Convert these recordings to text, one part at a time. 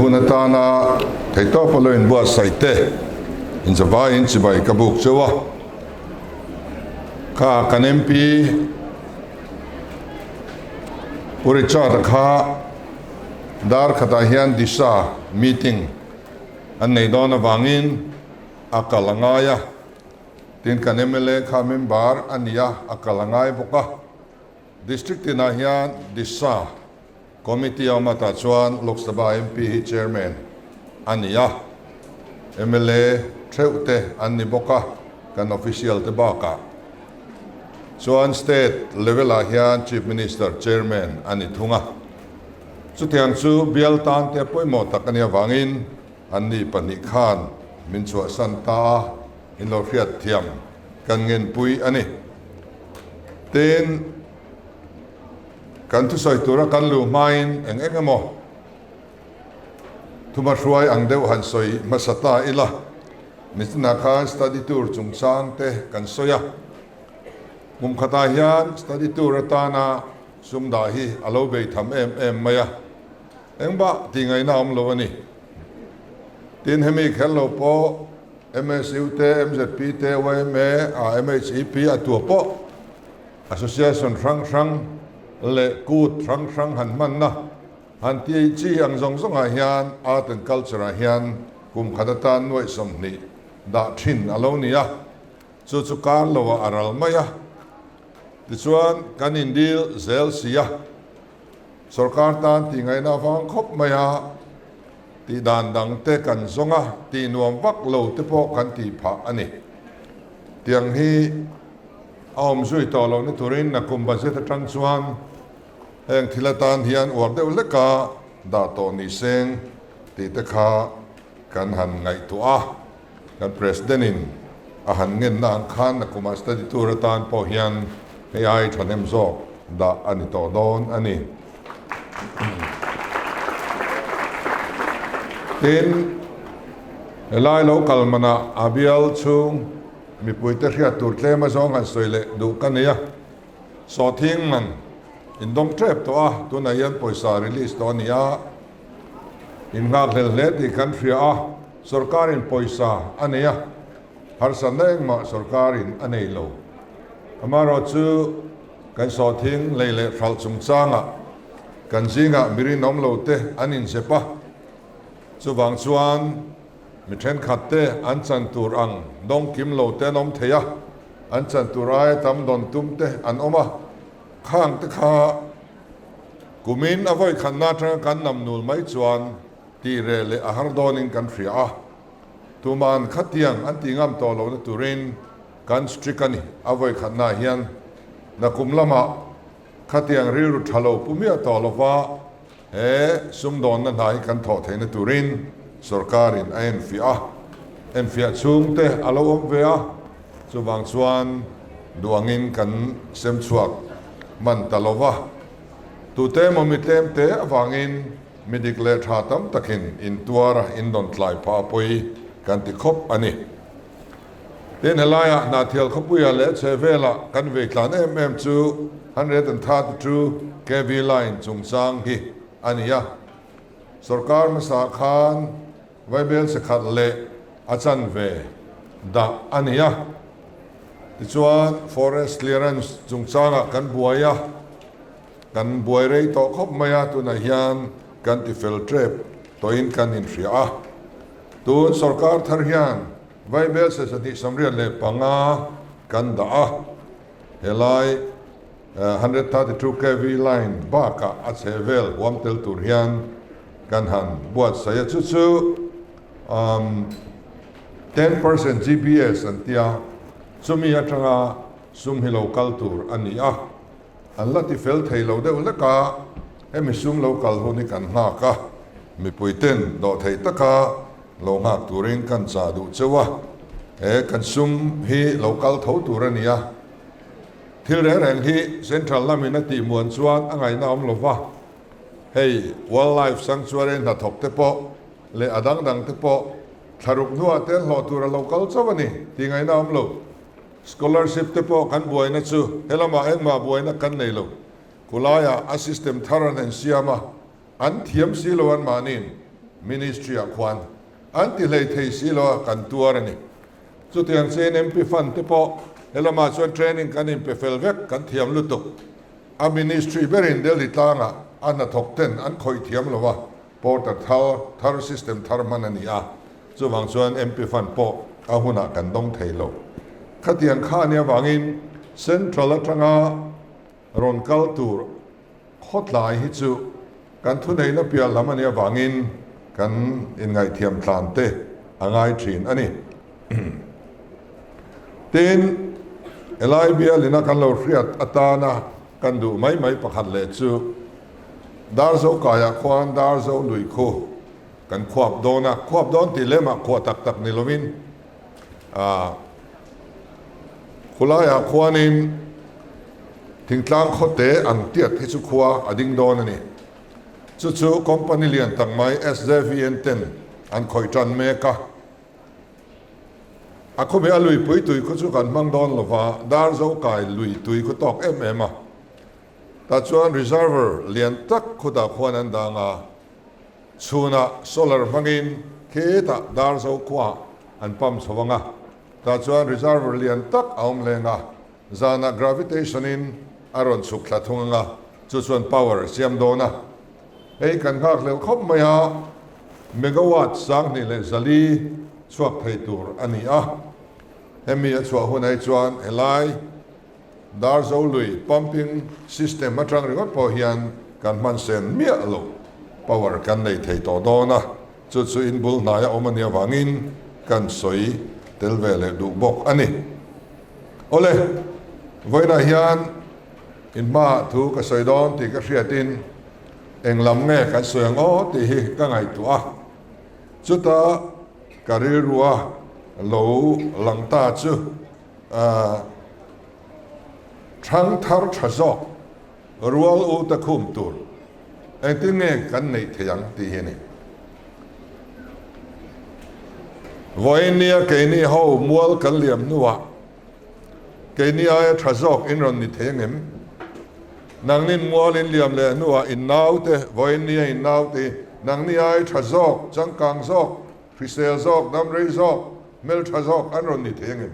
hun atana theihtawpa lo inbuatsaih te inzavaiin chibai ka buk cheu a. Kha kan MP Pu Richard-a kha dar khatah hian Disha meeting an nei dawn avangin a kal a ngai a. Tin kan mla kha member a ni a, a kal a ngai bawk a. District tinah hian Disha Committee a awm a, tah chuan Lok Sabha MP hi Chairman a ni a, mla theuh te an ni bawk a, kan official te bakah chuan State level ah hian Chief Minister Chairman a ni thung a. Chutiang chu bial tan te pawimawh tak a nih avangin an ni pahnih khan min chhuahsan ta a, in lo hriat thiam kan ngenpui a ni. Tin. Kan thusawi tura kan luh hmain eng eng emaw thuma hruai ang deuh han sawi hmasa ta ila, Nichina khan study tour chungchang te kan sawi a. Kum khatah hian study tour atana sum dah hi a lo bei tham em em mai a, engmah tih ngaihna awm lo a ni. Tin, hemi kher lo pawh MSU te, MZP te, yma, MHEP a tua pawh Association hrang hrang leh kut hrang hrang han hmanna han ti chi ang zawng zawngah hian Art and Culture ah hian kum khat atan nuaih 20 dah thin a lo ni a, chu chu kar lo ah a ral mai a. Tichuan kan indil zel si a, sorkar tan tih ngaihna avang khawp mai a, tih dan dang te kan zawng a, tih nuam vak lo te pawh kan tih phah a ni. Tiang hi. A awm zui tawh loh ni turin nakum budget atang chuan heng thil atan hian uar deuh hleka dah tawh ni seng tih te kha kan han ngaihtuah a, kan President in a han ngenna ang khan nakumah study tour atan pawh hian hei ai thahnem zawk dah a ni tawh dawn a ni. Tin, helai lo kal manah a bial chhung Mipuite hriat tur tlem a zawng han sawi leh duh ka nei a, sawhthing man indawng tep tawh a, tunah hian pawisa release tawh a ni a, innghakhlel hle tih kan hria a, sorkarin pawisa a nei a, harsatna engmah sorkarin a nei lo. Amaherawhchu kan sawhthing lei leh hralh chungchangah kan zingah mirinawm lo te an inzep a, chuvang chuan, Mi thenkhat te an chan tur ang dawng kim lo te an awm thei a, an chan tur aia tam dawn tum te an awm a, khang te kha kumin a vawikhatna atanga kan nam nul mai chuan tih reh leh a har dawnin kan hria a, tuman khatiang an tih ngam tawh lohna turin kan strict a ni. A vawikhatnaah hian nakum lamah khatiang rilru tha lo pu miah tawh lova, He sumdawnna hna hi kan thawh theihna turin sorkarin a enfiah a, enfiah chhungte a lo awm ve a, chuvang chuan duangin kan sem chhuak hman ta lo va. Tute emaw mi tlemte avangin mi dik leh tha tam takin intuar a, indawn tlai phah a pawi kan ti khawp a ni. Tin, helaiah Hnahthial khawpuia leh chhehvelah kan vei tlan em em chu 132 kv line chungchang hi a ni a. Sorkar hmasa khan Vaibel chhekhat leh a chanve dah a ni a. Tichuan, forest clearance chungchangah kan buai a, kan buai rei tawh khawp mai a, tunah hian kan tifel tep tawhin kan inhria a. Tun sorkar thar hian Vaibel 235 kan dah a, helai 132 kv line bakah a chhe vel huam tel tur hian kan han buatsaih a, chu chu 10% GPS an tia, chumi atanga sum hi lo kal tur a ni a, an la ti fel thei lo deuh hlek a, hemi sum lo kal hun hi kan nghak a, mipui ten dawh thei taka lo nghak turin kan chah duh cheu a, he kan sum hi lo kal tho tur a ni a, thil reng reng hi central lamin a tih muan chuan a ngaihna awm lo va, hei wildlife sanctuary hnathawk te pawh leh a dang dang te pawh thlaruk hnuah te an hlawh tur a lo kal chauh a ni tih ngaihna awm lo. Scholarship te pawh kan buaina chu helamah engmah buaina kan nei lo, khulaiah a system thar an han siam a, an thiam si lo anmahniin. Ministry-ah khuan an ti hlei thei si lo a, kan tuar a ni. Chutiang chiin MP Fund te pawh helamah chuan training kan inpe fel vek, kan thiam lutuk. A Ministry berin Delhi tlangah a hnathawk ten an khawih thiam lo a, porter thar thar system thar hman a ni a, chuvang chuan MP Fund pawh a hunah kan dawng thei lo. Khatiang kha a nih avangin Central atanga rawn kal tur khawtlai hi chu kan thuneihna piah lam a nih avangin kan inngaihthiam tlan te a ngai thin a ni. Tin, helai bialina kan lo hriat atana kan duh mai mai pakhat leh chu Darzo kaiah khuan Darzo lui khu kan khuap dawn a, khuap dawn tih lemah khuah tak tak ni lovin ah khulaiah khuanin thingtlang khawte ang tiat hi chu khua a ding dawn a ni. Chu chu company lian tak mai SJVN ten an khawih tan mek a. A khawmeh a luipui tui khu chu kan hmang dawn lova, Darzo kai lui tui khu tawk em em a. Tah chuan reservoir lian tak khutah khuan an dang a, chhunah solar hmangin khitah Darzo khuaah an pump chho ang a. Tah chuan reservoir lian tak a awm leng a, zanah gravitation in a rawn chhuk thla thung ang a, chu chuan power a siam dawn a. Hei kan nghak hlel khawp mai a, megawatt 2400 chhuak thei tur a ni a. Hemi a chhuah hunah hi chuan helai Darzo lui pumping system atang ringawt pawh hian kan hman sen miah lo power kan nei thei tawh dawn a, chu chu in bul hnaia awm a nih avangin kan sawi tel ve leh duh bawk a ni. Awle, vawiinah hian in hmaah thu ka sawi dawn tih ka hriatin eng lam nge kan sawi ang aw tih hi ka ngaihtuah a, chuta ka rilrua lo lang ta chu Thang thar tha zawk rual u te khum tur engtin nge kan neih theih ang tih hi a ni. Vawinia keini ho mual kan liam hnuah keini aia tha zawk in rawn ni thei angem? Nangnin mual in liam leh hnuah in naute, vawinia in naute hi nangni aia tha zawk, changkang zawk, Hrisel zawk, dam rei zawk, hmeltha zawk an rawn ni thei angem?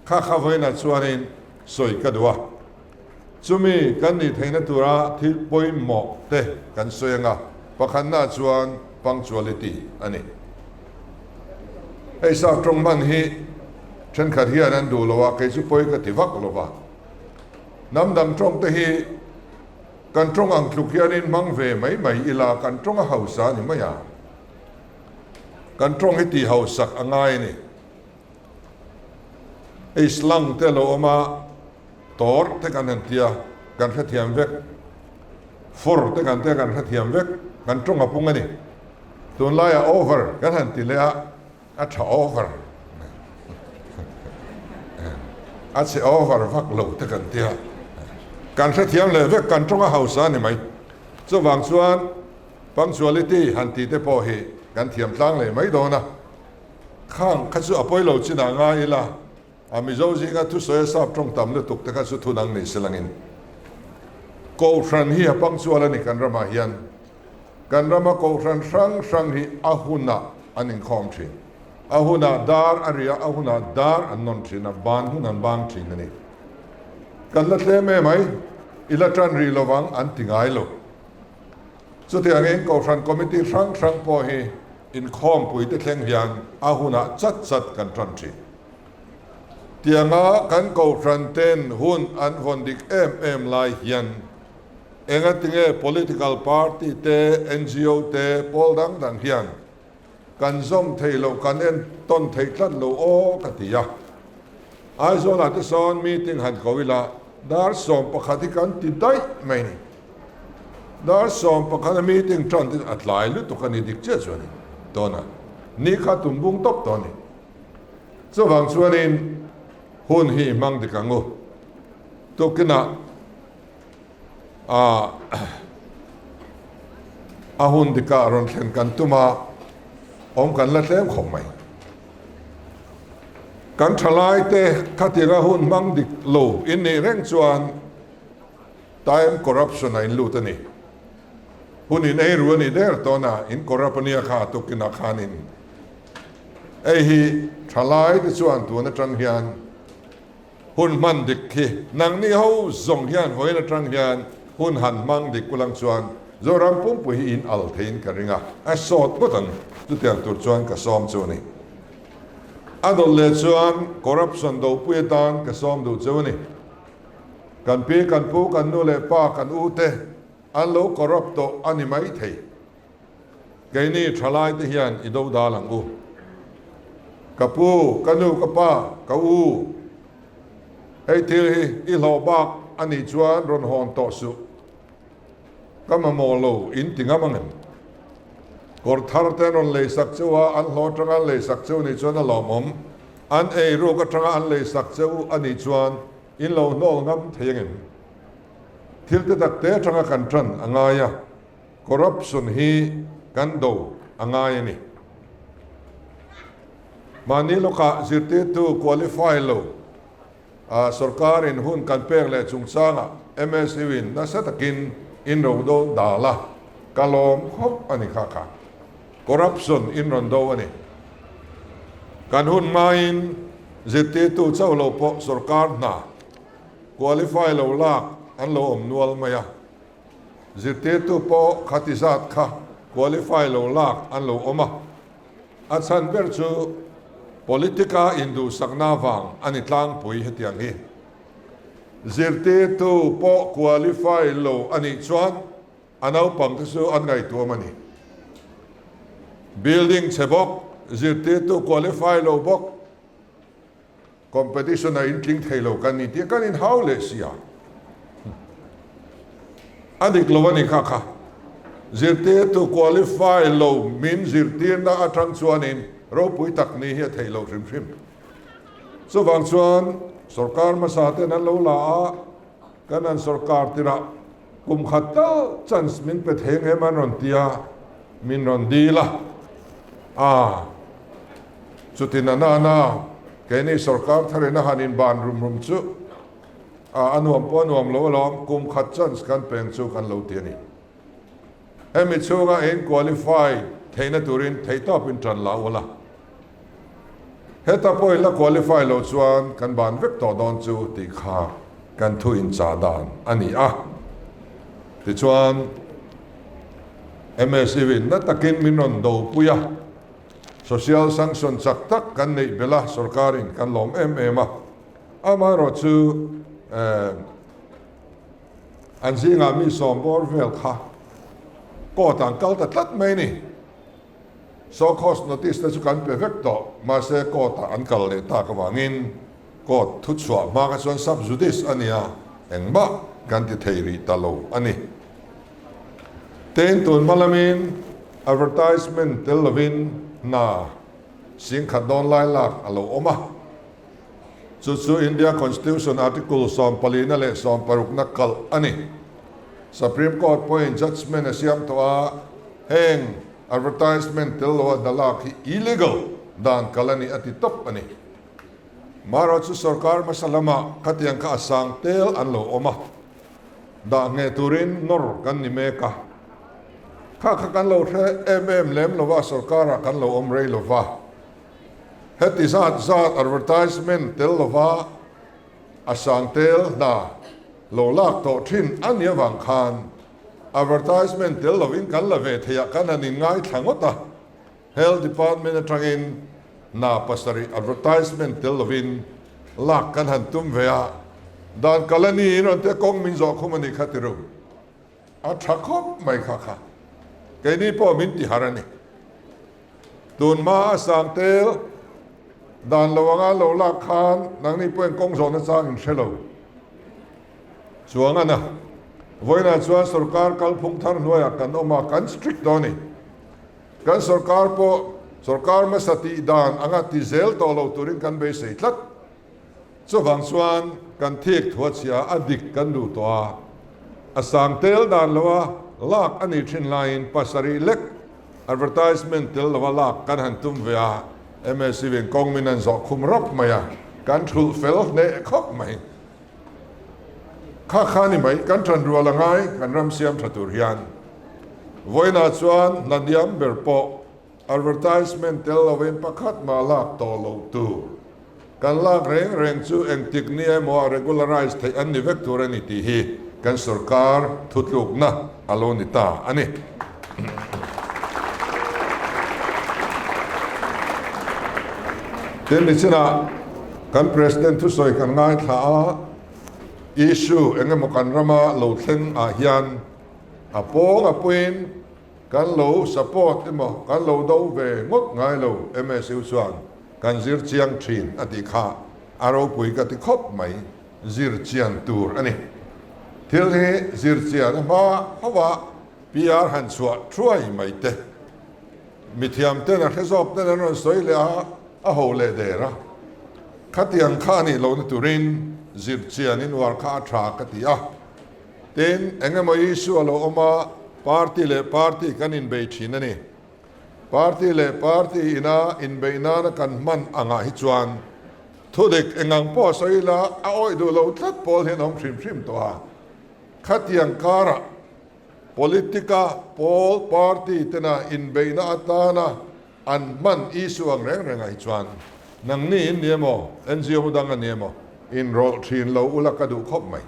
Kha kha vawiinah chuanin sawi ka duh a. Chumi kan nih theihna tura thil pawimawh te kan sawi anga, pakhatnaah chuan punctuality a ni. Hei sap tawng hman hi thenkhat hian an duh lo a, kei chu pawi ka ti vak lo va. Hnam dang tawng te hi Kan tawng ang tluk hianin hmang ve mai mai ila kan tawng a hausa a ni mai a. Kan tawng hi tih hausak a ngai a ni. Hei slang te lo awm a, tawr te kan han tia, kan hrethiam vek. Fur te kan tia kan hrethiam vek, kan tawng a pung a ni. Tunlaiah over kan han ti leh a. A tha over. A chhe over vak lo te kan tia. Kan hrethiam leh vek kan tawng a hausa a ni mai. Chuvang chuan punctuality han tih te pawh hi kan thiam tlang leh mai dawn a. Khang kha chu a pawi lo chinah ngai ila a Mizo zinga thusawi a sap tawng tam lutuk te kha chu thunang nei se langin Kohhran hi a punctual a ni kan ramah hian. Kan rama kohhran hrang hrang hi a hunah an inkhawm thin. A hunah dar a ri a, a hunah dar an nawn thin a, ban hun an bang thin a ni. Kan la tlem em mai, i la tan rih lovang an ti ngai lo. Chutiangin kohhran committee hrang hrang pawh hi inkhawmpuite thleng hian a hunah chat chat kan tan thin. Tianga kan kohhran ten hun an vawn dik em em lai hian Engatinge political party te, ngo te, pawl dang dang hian kan zawm thei loh, kan entawn thei tlat lo aw ka ti a. Aizawlah te sawn meeting han ko ila dar 11 hi kan ti daih mai ni. Dar 11 a meeting tan te a tlai lutuk a ni dik chiah chuan in tawn a, ni kha tum bung tawp tawh a ni. Chuvang chuanin hun hi i hmang dik ang u. Tukinah A a hun dikah rawn thlen kan tum a, awm kan la tlem khawp mai. Kan thalaite khatianga hun hmang dik lo in nih reng chuan time corruption a inlut a ni. Hun in ei ru a nih der tawn a, in corrupt a nia kha tukinah khanin hei hi thalai te chuan tun atang hian hun hman dik khi nangni ho zawng hian vawiin atang hian hun han hmang dik ulang chuan Zoram pumpui hi in al theiin ka ring a, a sawt ngawt ang chutiang tur chuan ka sawm chu a ni. A dawt leh chuan corruption dopui atan ka sawm duh cheu a ni. Kan pi, kan pu, kan nu leh pa, kan u te an lo corrupt tawh a ni mai thei. Keini thalai te hian i do dal ang u. Ka pu, ka nu, ka pa, ka u, hei thil hi i hlawh bak a nih chuan rawn hawn tawh suh. Ka mamawh lo in ti ngam ang em? Kawr thar te an rawn lei sak cheu a, an hlawh atanga an lei sak cheu nih chuan a lawmawm. An ei ruk atanga an lei sak cheu a nih chuan in lo hnawl ngam thei ang em? Thil te tak te atanga kan tan a ngai a, corruption hi kan do a ngai a ni. Mahni lawkah zirtirtu qualify lo a sorkar in hun kan pek leh chungchangah MSU in nasa takin in ro do dal a, ka lawm khawp a ni kha kha. Corruption in rawn do a ni. Kan hun hmain zirtirtu chauh lo pawh sorkar hna qualify lo lak an lo awm nual mai a, zirtirtu pawh khati zat kha qualify lo lak an lo awm a, a chhan ber chu politic-a induhsakna vang a ni tlangpui hetiang hi. Zirtirtu pawh qualify lo a nih chuan a naupang te chu an ngaihtuam a ni. Building chhe bawk, zirtirtu qualify lo bawk, Competition a intling thei lo kan ni tih kan inhau leh si a. A dik lo a ni kha kha. Zirtirtu qualify lo min zirtirna atang chuanin ropui tak ni hi a theih loh hrim hrim. Chuvang chuan sorkar hmasa ten an lo la a, kan an sorkar tirah kum khat tal chance min pe thei ang em an rawn ti a, min rawn dil a. Aa. Chutin a nana keini sorkar tharin a han inban rum rum chu a nuam pawh a nuam lo alawm, kum khat chance kan peng chu kan lo ti a ni. Hemi chhunga in qualify theihna turin theihtawpin tan la ula. Heta pawhin la qualify lo chuan kan ban vek tawh dawn chu tih kha kan thu inchah dan a ni a. Tichuan MSU in na takin min rawn dopui a. Social sanction chak tak kan neih belh a, sorkarin kan lawm em em a. Amaherawh chu an zingah mi sawm bawr vel kha court ah an kal ta tlat mai a ni. Show cause notice te chu kan pe vek tawh, mahse court ah an kal leh tak avangin court thuchhuah hma kha chuan sub judice a nia, engmah kan ti thei rih ta lo a ni. Tin, tun hma lamin advertisement tel lovin hna singkhat dawn lai lak a lo awm a. Chu chu India Constitution Article sawmpalina leh sawmparukna kalh a ni. Supreme Court pawhin judgement a siam tawh a, heng advertisement tel loa hna lak hi illegal dan kalh a ni a ti tawp a ni. Marawh chu sorkar hmasa lamah khatiang kha a sang tel an lo awm a. Dah ngheh turin nawr kan ni mek a, kha kha kan lo hre em em lem lo va, sorkarah kan lo awm rei lo va, heti zat zat advertisement tel lo va a sang tel hna lo lak tawh thin a nih avang khan advertisement tel lovin kan la ve theih ah kan han inngaithla ngawt a. Health Department atangin hna pasarih advertisement tel lovin lak kan han tum ve a, dan kal a niin rawn tia kawng min zawh khum a nih kha ti ru. A tha khawp mai kha kha. Keini pawh min ti har a ni. Tun hma a sang tel dan lo anga lo lak khan nangni pawhin kawng zawhna chang in hre lo. Chuang a na. Vawiinah chuan sorkar kalphung thar hnuaiah kan awm a, kan strict dawn a ni. Kan sorkar pawh sorkar hmasa tih dan anga ti zel tawh lo turin kan beisei tlat. Chuvang chuan kan thik thu a chhia a dik kan duh tawh a, a sang tel dan loa lak a nih thin laiin pasarih lek advertisement tel loa lak kan han tum ve a, MSU in kawng min an zawh khum rap mai a, kan thulh fel hneh khawp mai. Kha kha ni mai, kan ṭan rual a ngai kan ram siam ṭha tur hian. Vawiinah chuan hna hniam ber pawh advertisement tel lovin pakhat mah lak tawh loh tur. Kan lak reng reng chu engtik ni emaw a regularize theih an ni vek tur a ni tih hi kan sorkar thutlukna a lo ni ta a ni. Tin nichinah kan President thusawi kan ngaithla a, issue eng emaw kan rama lo thleng ah hian a pawng a puiin kan lo support emaw kan lo do ve ngawt ngai lo MSU chuan kan zir chiang thin a tih kha a ropui ka ti khawp mai, zir chian tur a ni. Thil hi zir chian a hma hauh a PR han chhuah thuai mai te. Mithiam ten a hre zawk ten an rawn sawi leh a, a ho leh der a. Khatiang kha a nih lohna turin zir chian in uar kha a tha ka ti a. Tin, eng emaw issue a lo awm a, party leh party kan inbei thin a ni. Party leh party ina inbeih nana kan hman angah hi chuan thudik engang pawh sawi ila a awih duh lo tlat pawl hian a awm hrim hrim tawh a. Khatiang karah politic-a pawl party tena inbeihna atana an hman issue ang reng rengah hi chuan nangni in ni emaw NGO dang a ni emaw inrawlh thin lo ula ka duh khawp mai.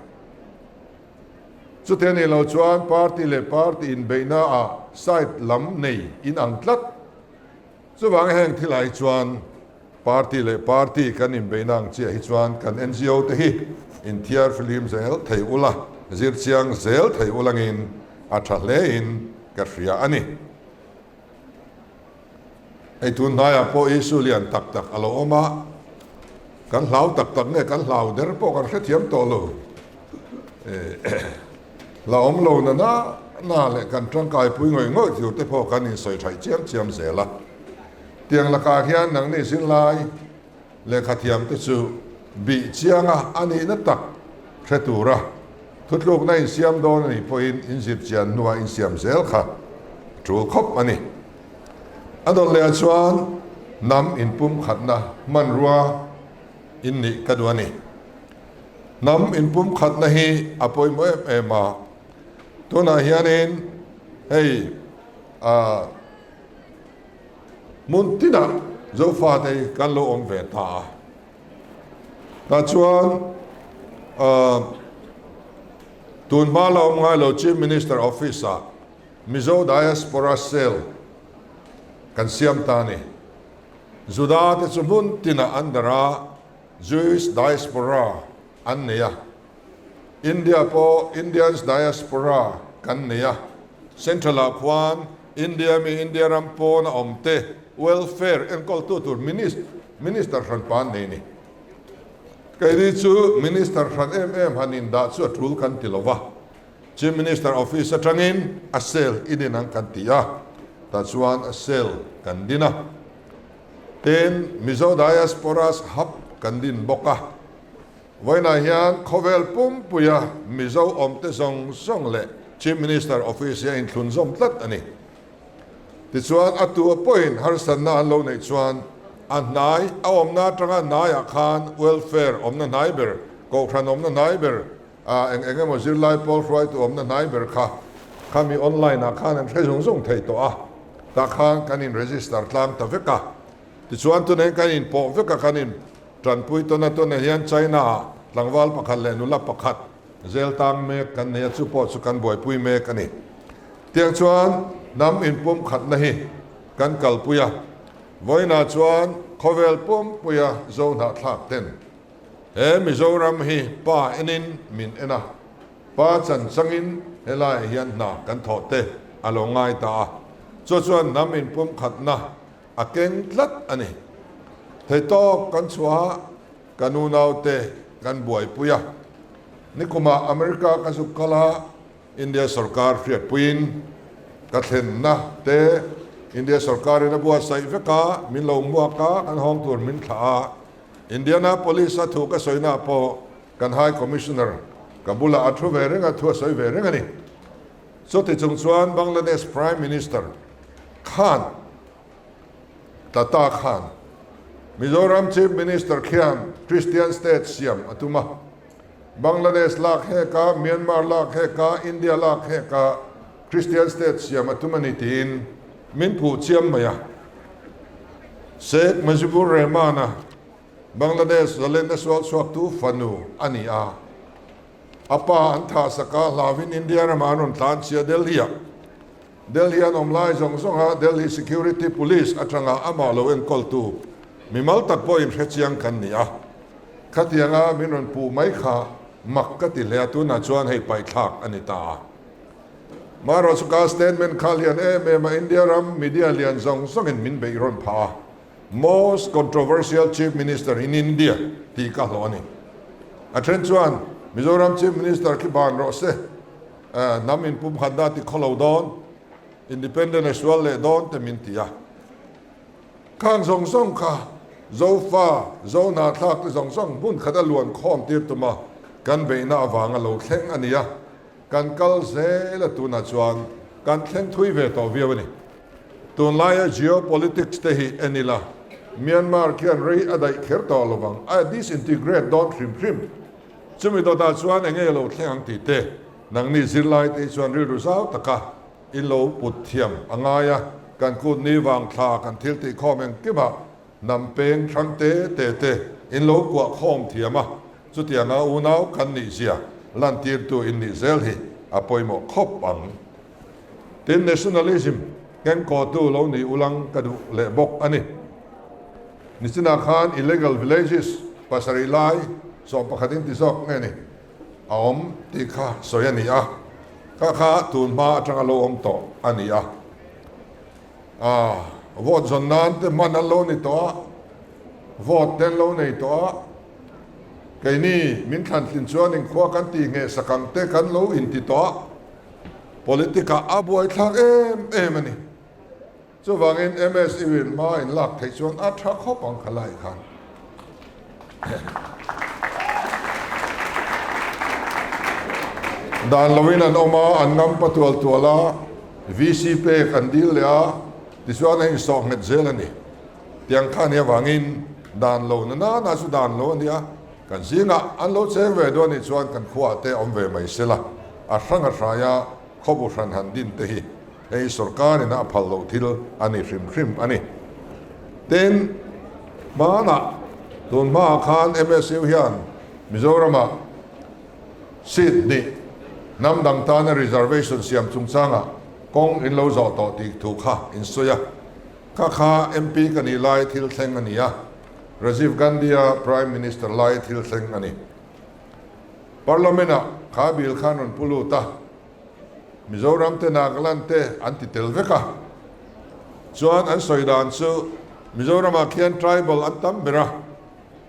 Chutiang a nih loh chuan party leh party inbeihna ah side lam nei in ang tlat. Chuvang heng thil ah hi chuan party leh party kan inbeihna ang chiah hi chuan kan NGO te hi inthiar fihlim zel thei ula, zir chiang zel thei ulangin a tha hle in ka hria a ni. Hei tun hnaiah pawh issue lian tak tak a lo awm a, kan hlau tak tak nge kan hlau der pawh kan hrethiam tawh lo. La awm lo na na na leh kan tangkaipui ngawih ngawih tur te pawh kan insawi thaih chiam chiam zel a. Tiang lakah hian nangni zirlai Lehkha thiamte chu bih chianga a nihna tak hre tura thutlukna insiam dawn a nih pawhin inzir chian hnua insiam zel kha tul khawp a ni. A dawt lehah chuan hnam inpumkhatna hmanrua in nih ka duh a ni. Hnam inpumkhatna hi a pawimawh em em a, tunah hianin hei ah, Hmun tinah Zofate hi kan lo awm ve ta a. Tah chuan tun hma la awm ngai lo Chief Minister Office ah Mizo Diaspora Cell kan siam ta a ni. Juda te chu hmun tinah an darh a, Jewish Diaspora an nei a. India pawh Indians Diaspora kan nei a, Central ah khuan India mi India ram pawn a awm te welfare enkawltu tur Minister hran pa an nei ni. Keini chu Minister hran em em han indah chu a tul kan ti lo va, Chief Minister Office atangin a cell i din ang kan ti a, tah chuan a cell kan din a. Tin, Mizo Diasporas Hub kan din bawk a. Vawiinah hian khawvel pumpuia Mizo awmte zawng zawng leh Chief Minister Office hi a inthlunzawm tlat a ni. Tichuan, a tu a pawhin harsatna an lo neih chuan a hnai, a awmna atanga hnaiah khan welfare awmna hnai ber, kohhran awmna hnai ber, eng eng emaw zirlai pawl hruaitu awmna hnai ber kha khami online ah khan an hre zung zung thei tawh a, tah khan kan in register tlang ta vek a. Tichuan, tunah hian kan inpawh vek a, kan in. Tanpui tawna tawna hian China-ah tlangval pakhat leh nula pakhat zel tang mek kan nei a, chu pawh chu kan buaipui mek a ni. Tiang chuan hnam inpumkhatna hi kan kalpui a, vawiinah chuan khawvel pumpuia zo hnahthlak ten he Mizoram hi pa enin min en a, pa chan changin helaiah hian hna kan thawh te a lo ngai ta a, chu chuan hnam inpumkhatna A keng tlat a ni. Theitawk kan chhuah a, ka nunaute kan buaipui a. Nikumah America ka zuk kal a, India sorkar hriatpuiin ka thlenna te India sorkarin a buatsaih vek a, min lo hmuak a, kan hawng tur min thlah a. Indianapolis-a thu ka sawina pawh kan High Commissioner ka bulah a thu ve reng a, thu a sawi ve reng a ni. Chuti chung chuan Bangladesh Prime Minister Khan, Tata Khan, Mizoram Chief Minister khian Christian State siam a tum a. Bangladesh lak hek a, Myanmar lak hek a, India lak hek a. Christian state siam a tum a ni tiin min phuh chiam mai a. Sheikh Mujibur Rahman-a Bangladesh zalenna sual chhuaktu fanu a ni a. A pa an thah sak a, hlauhin India ramah an rawn tlan chhia Delhi-ah. Delhi an awm lai zawng zawnga Delhi Security Police atanga amah lo enkawltu mimal tak pawhin hre chiang kan ni a. Khatianga min rawn puh mai kha mak ka ti hle a, tunah chuan hei paihthlak a ni ta a. Maharashtra statement kha lian em em a, India ram media lian zawng zawngin min beih rawn phah a. Most controversial Chief Minister in India tih ka hlawh a ni. A then chuan Mizoram Chief Minister khi ban rawh se, hnam inpumkhatna ti khawlo dawn, Independent a sual leh dawn te min ti a. Khang zawng zawng kha Zofa, Zohnahthlak te zawng zawng hmun khat a luan khawm tir tuma kan beihna avanga lo thleng a ni a. Kan kal zel a tunah chuan kan thleng thui ve tawh viau a ni. Tunlaia geopolitics te hi en ila, Myanmar khian rei a daih kher tawh lo vang, a disintegrate dawn hrim hrim. Chumi dawtah chuan eng nge lo thleng ang tih te, nangni zirlai te hi chuan rilru zau taka in lo put thiam a ngai a, kan kut ni vang thla kan thil tih khawm engkimah hnam peng hrang te te te in lo kuah khawm thiam a, chutianga unau kan nih zia lantirtu in nih zel hi a pawimawh khawp ang. Tin, nationalism kenkawhtu lo nih ulang ka duh leh bawk a ni. Nichinah khan illegal villages pasarih lai 11 in ti zawk nge ni a awm tih kha sawi a ni a, kha kha tun hma atanga lo awm tawh a ni a. Vote zawn nan te hman an lo ni tawh a, vote te an lo nei tawh a, keini min thlantlin chuan inkhua kan tih ngheh sak ang te kan lo inti tawh a. Politic ah a buaithlak em em a ni. Chuvangin MSU in hma in lak theih chuan a tha khawp ang kha lai khan. Dan loin an awm a, an ngam pa tual tual a, VC pek an dil leh a, tichuan a insawh nghet zel a ni. Tiang kha nia vangin dan lo na nana chu dan lo a nia. Kan zingah an lo cheng ve dawn nih chuan kan khuaah te awm ve mai sela, a hrang a hraia khawbu hran han din te hi hei sorkarin a phal loh thil a ni hrim hrim a ni. Tin, hmanah tun hmaah khan MSU hian Mizoramah seat hnih hnam dang tana reservation siam chungchangah kawng in lo zawh tawh tih thu kha in sawi a, kha kha MP ka nih lai thil thleng a ni a. Rajiv Gandhi-a Prime Minister lai thil thleng a ni. Parliament-ah kha bill khan rawn pu lut a, Mizoram te Nagaland te an ti tel vek a. Chuan an sawi dan chu Mizoramah khian tribal an tam ber a,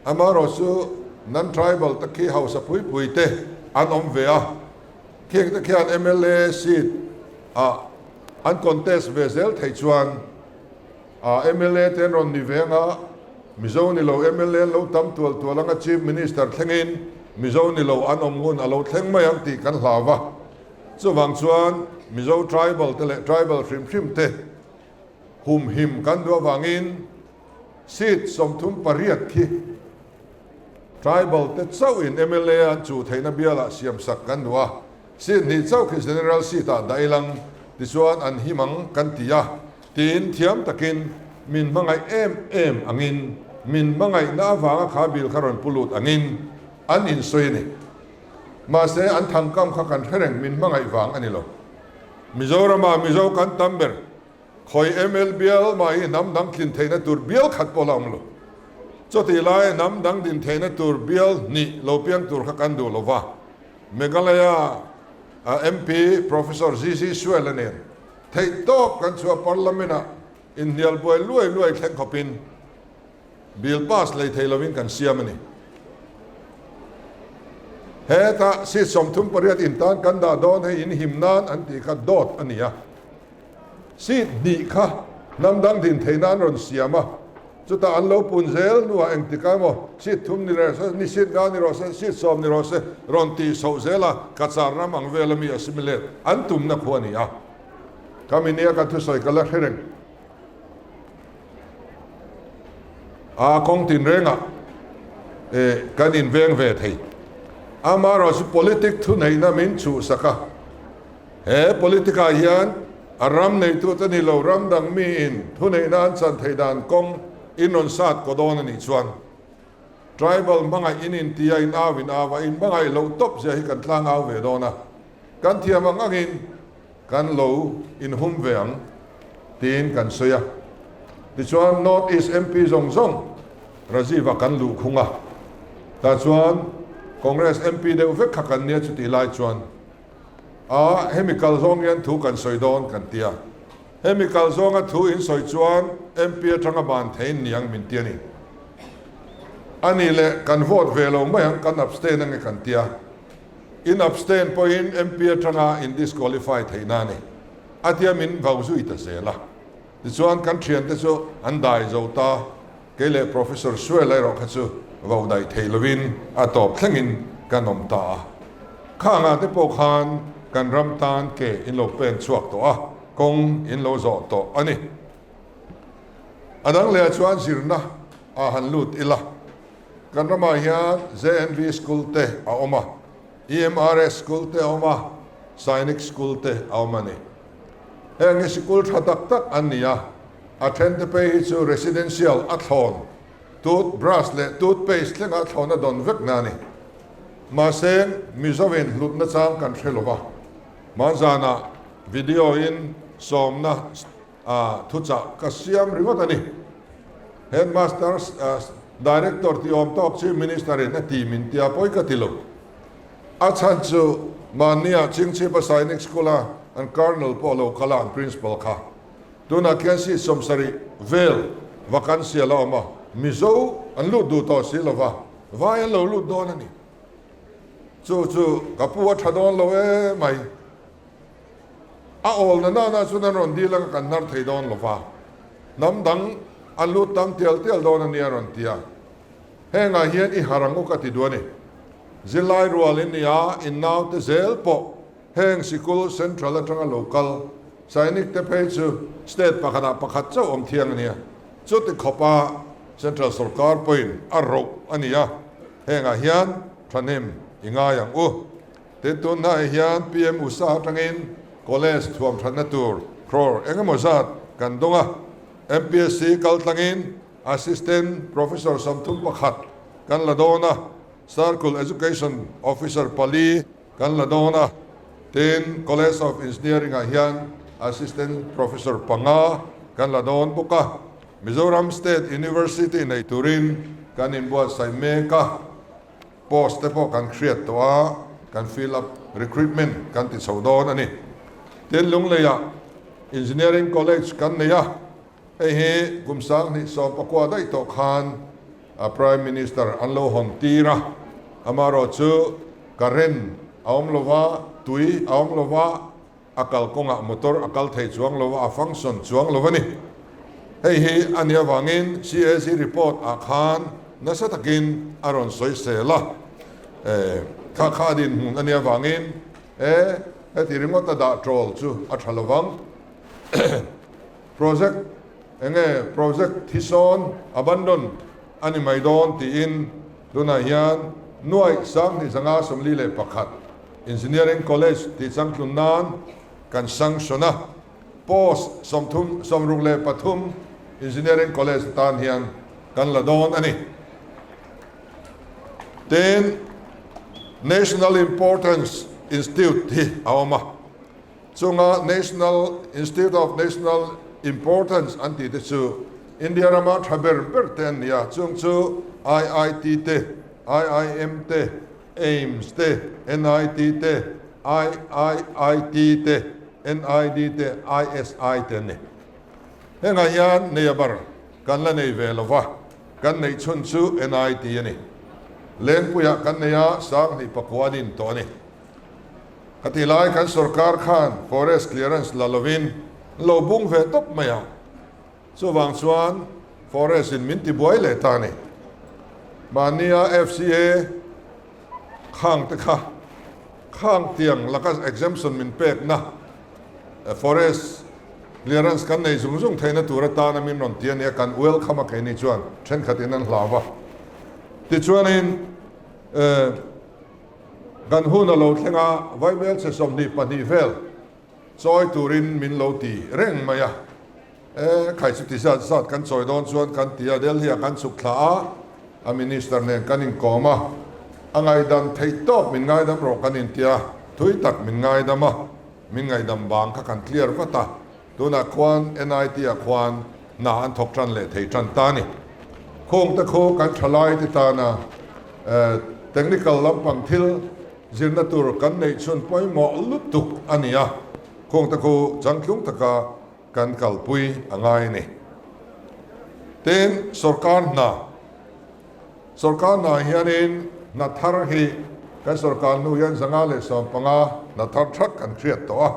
amaherawh chu non-tribal te khi hausa pui pui te an awm ve a, khing te khian mla seat ah an contest ve zel theih chuan A mla te an rawn ni ve anga, Mizo ni lo mla an lo tam tual tual anga Chief Minister thlengin Mizo ni lo an awm ngun a lo thleng mai ang tih kan hlau va. Chuvang chuan Mizo tribal te leh tribal hrim hrim te humhim kan duh avangin seat 38 khi tribal te chauhin mla an chuh theihna bialah siamsak kan duh a. Seat hnih chauh khi General seat ah dah ilang tichuan an him ang kan ti a. Tiin thiam takin min hmangaih em em angin, min hmangaihna avanga kha bill kha rawn pu lut angin an insawi a ni. Mahse an thangkam kha kan hre reng min hmangaih vang a ni lo. Mizoramah Mizo kan tam ber, khawi ML bial mah hi hnam dang tlin theihna tur bial khat pawh la awm lo. Chutih lai hnam dang din theihna tur bial hnih lo piang tur kha kan duh lo va. Meghalaya MP Professor ZZ Suela nen Theih tawp kan chhuah Parliament ah inhnial buai luai luai thleng khawpin bill pass lei thei lovin kan siam a ni. Heta seat 38 in tan kan dah dawn hei in him nan an tih kha dawt a ni a. Seat hnih kha hnam dang din theih nan rawn siam a. Chutah an lo pun zel hnuah engtik emaw seat thum ni rawh se, ni seat nga ni rawh se, seat sawm ni rawh se rawn tih chhoh zel a, Cachar ram ang vel ami assimilate an tumna khu a ni a. Ka mi nia ka thusawi ka la hre reng. A kawng tinrengah eh kan inveng ve thei. Amaherawhchu politic thuneihna min chhuhsak a. He politic-ah hian a ram neitute ni lo ram dang miin thuneihna an chan theih dan kawng in rawn sat kaw dawn a nih chuan tribal hmangaih in inti a, in au in au a, in hmangaih loh tawp zia hi kan tlang au ve dawn a, kan thiam ang angin kan lo inhum ve ang tiin kan sawi a. Tichuan North East MP zawng zawng Rajiv-a kan luh khung a, tah chuan Congress MP deuh vek kha kan nia chutih lai chuan A, hemi kal zawng hian thu kan sawi dawn kan ti a. Hemi kal zawnga thu in sawi chuan MP atanga ban theiin niang min ti a ni. A nih leh kan vote ve lo mai ang, kan abstain ange kan ti a. In abstain pawhin MP atanga in disqualify theihna a ni. A tia min vau zui ta zel a. Tichuan kan thiante chu an dai zo ta. Kei leh Professor Suela erawh kha chu vo daih thei lovin a tawp thlengin kan awm ta a. Khangah te pawh khan kan ram tan ke in lo pen chhuak tawh a, kawng in lo zawh tawh a ni. A dang lehah chuan zirna ah han lut ila, kan ramah hian JNV School te a awm a, EMRS School te a awm a, Sainik School te a awm a ni. Heng hi sikul tha tak tak an ni a, a thente phei hi chu residential a thlawn, tooth brush leh tooth paste thlenga a thlawn a dawn vek na a ni. Mahse, Mizoin hlutna chang kan hre lo va, hmanzanah video in sawmna thuchah ka siam ringawt a ni. Headmaster, Director tih awm tawk Chief Minister in a ti min tia pawi ka ti lo. A chhan chu mahnia Chingchhipa Sainik School a an Colonel pawh lo kal a an Principal kha. Tunah khian seat 70 vel vacancy a la awm a, Mizo an lut duh tawh si lova, vai an lo lut dawn a ni. Chu chu ka pu a tha dawn lo e mai. A awl na nana chuan an rawn dil anga kan hnar thei dawn lova, hnam dang an lut tam tial tial dawn a nia a rawn ti a. Hengah hian i har ang u ka ti duh a ni. Zirlai rual in nia in naute zel pawh heng sikul central atanga lo kal Sainik te phei chu state pakhatah pakhat chauh awm thiang a nia. Chuti khawpa central sorkar pawhin a roh a ni a, hengah hian thahnem i ngai ang u. Tin tunhnaiah hian PM Usa atangin college thuam thatna tur crore eng emaw zat kan dawng a, MPSC kal tlangin Assistant Professor 31 kan la dawn a, Circle Education Officer pali kan la dawn a, tin College of Engineering ah hian Assistant Professor panga kan la dawn bawk a. Mizoram State University nei turin kan inbuatsaih mek a, post te pawh kan hriat tawh a, kan fill up recruitment kan ti chho dawn a ni. Tin Lungleiah Engineering College kan nei a. Hei hi kum 2019 daih tawh khan Prime Minister an lo hawn tir a, amaherawh chu current a awm lo va, tui a awm lo va, a kalkawngah motor a kal thei chuang lo va, a function chuang lo a ni. Hei hi a nih avangin CAG report ah khan nasa takin a rawn sawi sel a, kha kha a dinhmun a nih avangin e heti ringawt a dah ṭawl chu a ṭha lo vang. Project enge project thi sawn abandon a ni mai dawn tiin tunah hian nuaih 2041 Engineering College tih changtlun nan kan sanction a, post 30 63 Engineering College atan hian kan la dawn a ni. Tin, National Importance Institute hi a awm a. Chunga National Institute of National Importance an tih te chu India rama tha ber ber te an ni a, chung chu IIT te, IIM te, AIIMS te, NIT te, IIIT te, NID te, ISI te an ni. Hengah hian nei a bar kan la nei ve lo va, kan neih chhun chu NIT a ni. Lengpuiah kan nei a, 2009 a din tawh a ni. Ka ti lai kan sorkar khan forest clearance la lovin lo bung ve tawp mai a, chuvang chuan forest in min ti buai leh ta a ni. Mahnia FCA khang te kha khang tiang laka exemption min pekna forest clearance kan nei zung zung theihna tur atana min rawn ti a nia, kan welcome a keini chuan thenkhatin an hlau va. Tichuanin eh. Kan hun a lo thleng a, Vaibel chhe 22 vel. Chawi turin min lo ti reng mai a. E, khai chuti zat zat kan chawi dawn chuan kan ti a, Delhi ah kan chhuk thla a, a minister nen kan inkawm a, a ngaidam theih tawp min ngaidam rawh kan inti a, thui tak min ngaidam a, min ngaihdam vang kha kan clear vat a, tunah khuan NIT ah khuan hna an thawk tan leh thei tan ta a ni. Khawngte khu kan thalai te tana technical lampang thil Zirna tur kan neih chhun pawimawh lutuk a ni a, khawngte khu changtlung taka kan kalpui a ngai a ni. Tin, sorkar hna, sorkar hna hianin hna thar hi kan sorkar hnu hian 115 hna thar thak kan hriat tawh a.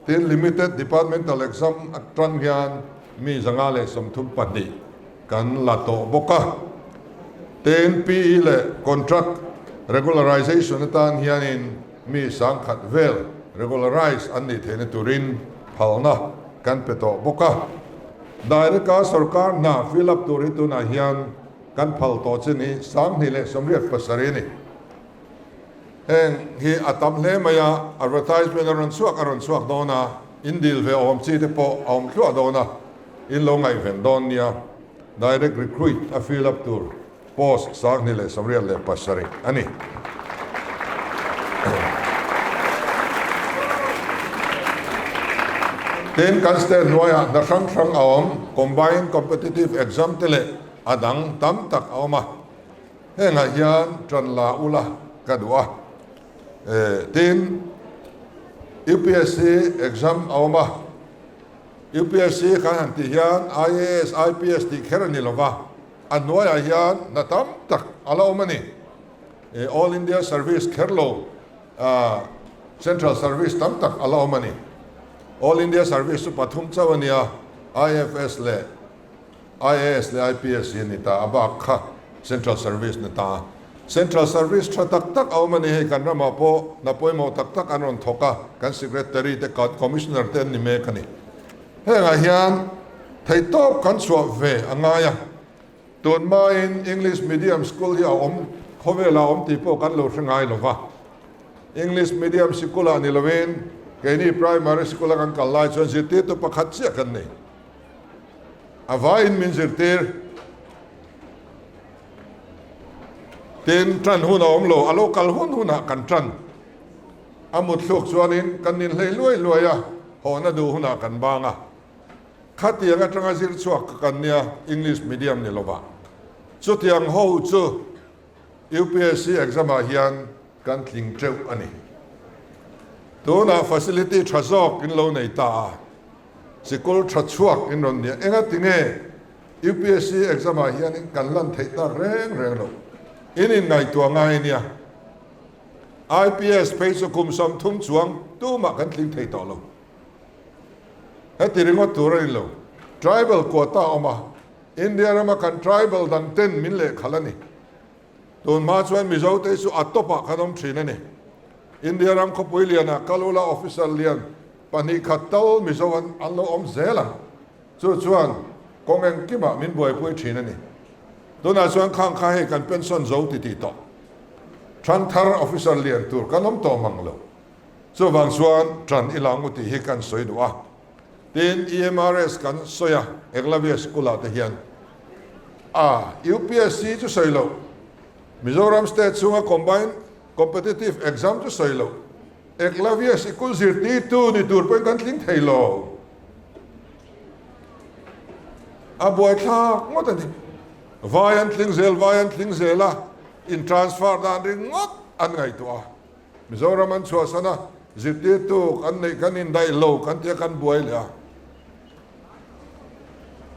Tin, Limited Departmental Exam atang hian mi 132 kan la tawh bawk a. Tin, PE leh Contract Regularization atan hianin mi sangkhat vel regularize an nih theihna turin phalna kan pe tawh bawk a. Direct-a sorkar hna fill up tur hi tunah hian kan phal tawh chin hi 2087 a ni. Heng hi a tam hle mai a, advertisement a rawn chhuak a rawn chhuak dawn a, in dil ve awm chi te pawh a awm thluah dawn a, in lo ngaihven dawn nia. Direct recruit a fill up tur post 2087 a ni. Tin, kan state hnuaiah hna hrang hrang a awm, combined competitive exam te leh a dang tam tak a awm a. Hengah hian ṭan la ula ka duh a, tin UPSC exam a awm a, UPSC kan han tih hian IAS, IPS tih kher a ni lo va, a hnuaiah hian hna tam tak a la awm a ni. All India Service kher lo Central Service tam tak a la awm a ni. All India Service chu pathum chauh a nia, IFS leh IAS leh IPS hi a ni ta, a bak kha Central Service ni ta. Central Service tha tak tak a awm a ni hei, kan ramah pawh hna pawimawh tak tak an rawn thawk a, kan Secretary te, Commissioner te an ni mek a ni. Hengah hian theihtawp kan chhuah ve a ngai a, tun hmain English Medium School hi a awm, khawvelah a awm tih pawh kan lo hre ngai lo va. English Medium Sikul-ah ni lovin keini Primary Sikul-a kan kal lai chuan zirtirtu pakhat chiah kan nei. A vaiin min zirtir. Tin, ṭan hun a awm lo, a lo kal hun hunah kan ṭan. A mutthluk chuanin kan ninhlei luai luai a, hawhna duh hunah kan bang a. Khatiang aṭanga zir chhuak ka kan nia, English medium ni lovah. Chutiang ho chu UPSC exam-ah hian kan tling ṭeuh a ni. Tunah facility ṭha zawk in lo nei ta a. Sikul tha chhuak in rawn nia. Enga tinge UPSC exam ah hianin kan lan theih tak reng reng lo. In in ngaihtuah ngai ania. IPS phei chu kum 30 chuang tumah kan tling thei tawh lo. Heti ringawt tur a ni lo. Tribal quota a awm a. India rama kan tribal dang ten min lehkhalh a ni. Tun hma chuan Mizo te chu a top ah kan awm thin a ni. India ram khawpui lianah Kalula officer lian 2 khat tal Mizo an an lo awm zel ang. Chu chuan kawng engkimah min buaipui thin a ni. Tunah chuan khang kha hei kan pension zo ti tih tawh. Thangthar officer lian tur kan awm tawh mang lo. Chuvang chuan ṭan i la ngu tih hi kan sawi duh a. Tin, EMRS kan sawi a, Eklavya School ah te hian a UPSC chu sawi loh, Mizoram State chhunga Combined Competitive Exam chu sawi loh, Eklavya sikul zirtirtu ni tur pawhin kan tling thei lo. A buaithlak ngawt a ni. Vai an tling zel, vai an tling zel a, in transfer dan ringawt an ngaihtuah a. Mizoram an chhuahsan a, zirtirtu kan neih kan indaih lo kan tia kan buai leh a.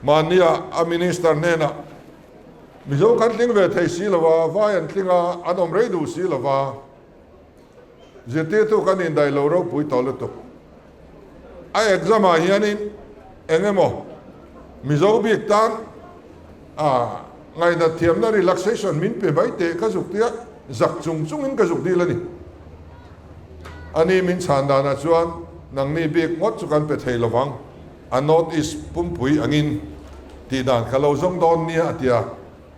Mahnia a minister hnenah Mizo kan tling ve thei si lo a, vai an tling a, an awm rei duh si lo va, zirtirtu kan indaih lo ropui tawh lutuk. A exam ah hianin eng emaw Mizo bik tan a ngaihna thiamna relaxation min pe mai teh ka zuk tia zak chung chungin ka zuk dil a ni. Ani min chhan danah chuan nangni bik ngawt chu kan pe thei lovang, a North East pumpui angin tih dan ka lo zawng dawn nia a tia,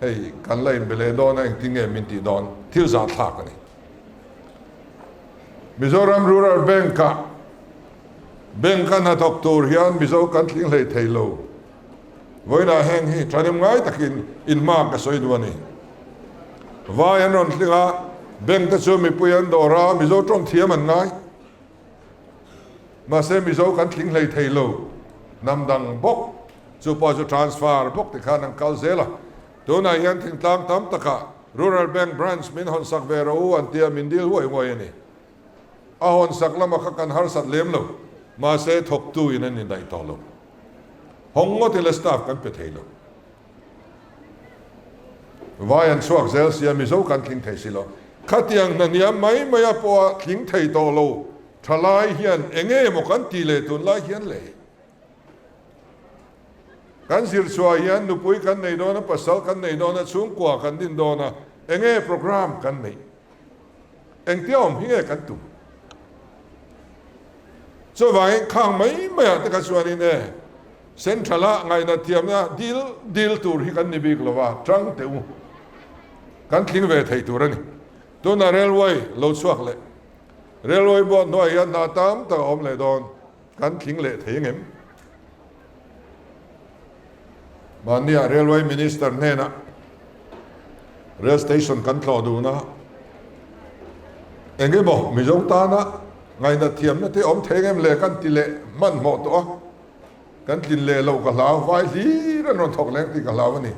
hei kan la inbe leh dawn a engtin nge min tih dawn thil zahthlak a ni. Mizoram Rural Bank-ah. Bank a hnathawk tur hian Mizo kan tling hlei thei lo. Vawiinah heng hi thahnem ngai takin inhma ka sawi duh a ni. Vai an rawn tling a, bank te chu mipui an dawr a, Mizo tawng thiam an ngai. Mahse Mizo kan tling hlei thei lo. Hnam dang bawk, chu pawh chu transfer bawk tikhan an kal zel a. Tunah hian thingtlang tam takah Rural Bank branch min hawn sak ve rawh u an tia min dil huai huai a ni. A hawn sak lama kha kan harsat lem lo, mahse thawktu in an indaih tawh lo. Hawng ngawt ila staff kan pe thei lo. Vai an chhuak zel sia Mizo kan tling thei si lo. Khatiang hna hniam mai mai a pawha tling thei tawh lo thalai hian enge maw kan tih leh tunlai hian le? Kan zirchhuah hian nupui kan nei dawn a, pasal kan nei dawn a, chhungkua kan din dawn a, enge program kan neih? Engtia awm hi nge kan tum? Chuvangin khang mai maiah te kha chuanin e, Central-a ngaihna thiamna dil dil tur hi kan ni bik lo va, tang teh u. Kan tling ve thei tur a ni. Tunah railway lo chhuak leh. Railway board hnuaiah hian hna tam tak a awm leh dawn. Kan tling leh thei angem? Mahnia Railway Minister hnenah Rail Station kan tlawh dun a, eng emaw Mizo tana ngaihna thiamna te awm thei angem le kan ti leh hmanhmawh tawh a, kan tlin leh loh ka hlau, vai hlir an rawn thawk leng tih ka hlau a ni.